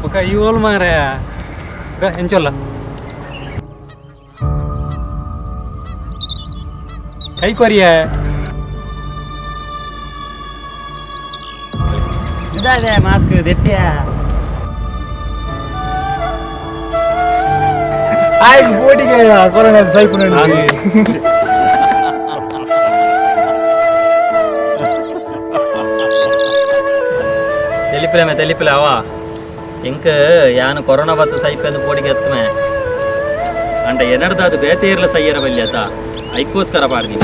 ಬೊಕ ಈ ಓಲ್ ಮಾರೆ ಎಂಚೊಲ್ಲ ಕೈ ಕೊರಿಯ ಇದಾದೆ ಮಾಸ್ಕ್ ದೆಟ್ಟಿಯ. ಆಯ್ತು, ಬೋಟಿಗೆ ಕೊರೋನಾ ಸೈಪು. ತೆಲಿಪಿಲಮೆ ತೆಲಿಪಿಲ ಅವ ಎಂಕ್ ಯಾನು ಕೊರೋನಾ ಬತ್ತು ಸೈಪೆಂದು ಪೋಡಿಗೆ ಎತ್ತಮೆ ಅಂಡ ಎನಡ್ದ ಅದು ಬೇತೆ ಇರ್ಲ ಸೈಯರ ಬಲ್ಯತ ಐಕ್ಕೋಸ್ಕರ ಪಾಡ್ದಿ.